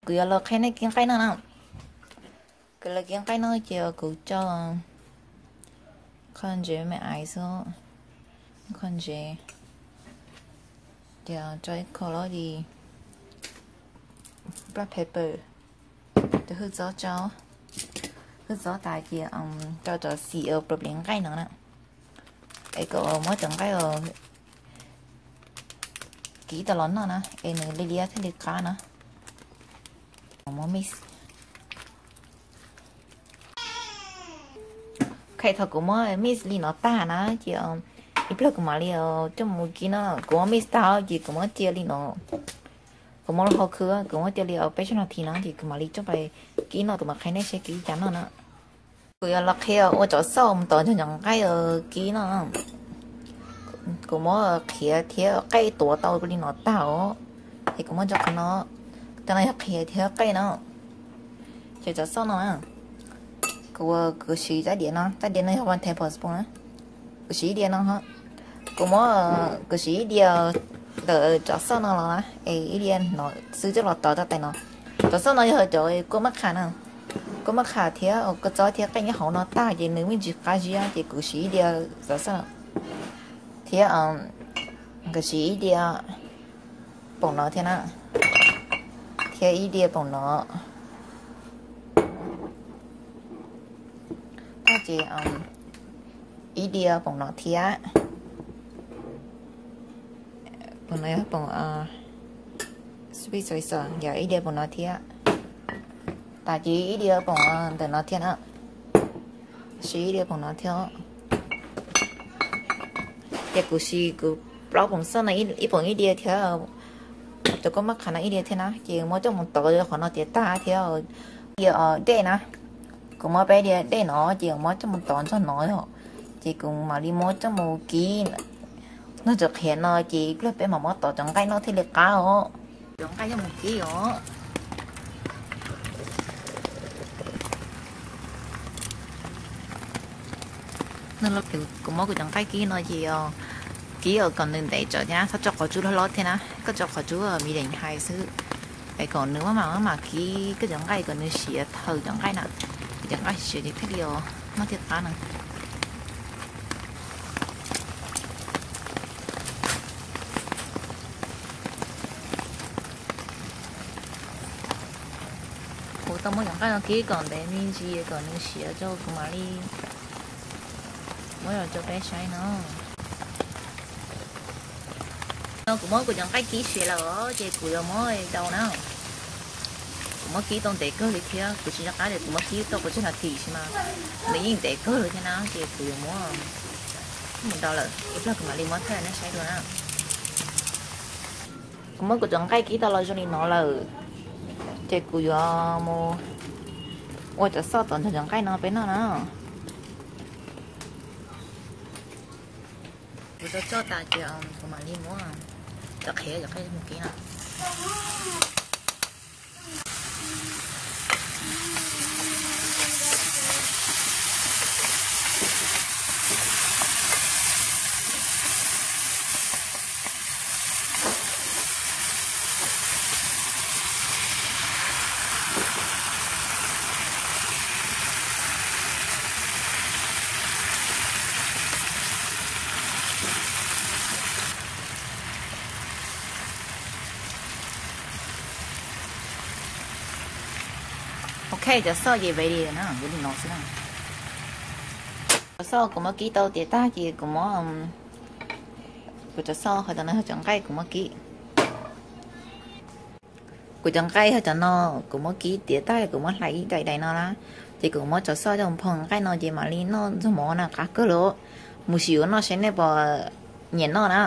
Kuv yuav los qhia nej kib nqaij noj na. Kuv los kib nqaij noj ces kuv tso kho ntsev me aiv xwb, kho ntsev, ces tso ib kho lov di black pepper, ces hwj txob tso, hwj txob tas ces tso cov xim uas plis nqaij no na, es kom muab cov nqaij kib tau los noj na es nws li liab thiaj li qab na. Muab mix. Ok, thaum kuv muab mix li no tag na ces ib pliag kuv mam li coj mus kib no. Kuv muab mix tag ces kuv muab cia li no, kuv muab lub hau khwb, kuv muab cia li peb tsib nas this no ces kuv mam li coj pais kib noj, kuv mam qhia nej seb kib cas noj na. Kuv yuav los qhia ua cov xauj mus tov cov nqaij kib no. Kuv muab qhiav thiab qaij tuav tau li no tag os, ces kuv muab cov qhov no, cov no yog qhiav thiab qaij no. Ces cov xauj no na, kuv, kuv siv tab diav no, tab diav no yog one tablespoon na, kuv siv ib diav no. Kuv muab, kuv siv ib diav ntawm cov xauj no los na, es ib diav no xwb coj los tov rau tais no. Cov xauj no yog cov kua mab qham na, kua mab qham thiab kua txob thiab qaij nyob hauv no tag ces nws me ntsis qab ziab ces kuv siv ib diav cov xauj no thiab kuv siv ib diav poom no thiab na, thiab ib diav poom no, ces ib diav poom no thiab, poom no yog poom sweet soy sauce, yog ib diav poom no thiab, tas ces ib diav poom ntawm no thiab na, siv ib diav poom no thiab. Ces kuv siv kuv plaub poom xauj no, ib poom ib diav thiab, cov kua mab qham no ib diav thiab na, ces muab coj mus tov qhov no tiav tag thiab, diav dej na, kuv muab peb diav dej no ces muab coj mus tov nrog no yom, ces kuv mam li muab coj mus kib nrog cov qhiav no ces ib pliag peb mam muab tov cov nqaij noj thiaj li qab os. Cov nqaij coj mus kib os. Kuv muab kuv cov nqaij kib no ces kib kom nws ntev tsawv thiab na, txhob tso qhov tsub hlob hlob thiab na, koj tso qhov tsub medium high xwb, es kom nws maj mam maj mam kib koj cov nqaij kom nws siav thaws cov nqaij na, cov nqaij siav ces thiaj li noj thiaj qab na. Kuv tau muab cov nqaij no kib kom ntev me ntsis kom nws siav tso kuv mam li muab los rau peb saib no. No kuv muab kuv cov nqaij kib siav lawm ces kuv yuav muab daus na. Kuv muab kib tau ntev kawg li thiab, kuv tsis nco qab tias kuv muab kib tau pes tsawg nas this tab sis mas nws yeej ntev kawg li thiab na, ces kuv yuav muab mus daus lawm, ib pliag kuv mam li muab thaij nej saib dua na. Kuv muab kuv cov nqaij kib tau los zoo li no lawm, ces kuv yuav mus ua cov xauj tov nrog cov nqaij no peb noj na. Kuv tau coj tas ces kuv mam li muab cov qhiav cov nqaij mus kib na. Ok, cov xauj ces ready na, li no xwb na. Cov xauj kuv muab kib tau tiav tag ces kuv muab, kuv cov xauj ho cov no yog cov nqaij kuv muab kib. Kuv cov nqaij yog cov no, kuv muab kib tiav tag kuv muab hlais ib daim daim no na, ces kuv muab cov xauj coj mus phoo nqaij no ces mam li noj nrog mov na, qab kawg li. Mus sim ua noj seb nej puas nyiam noj na.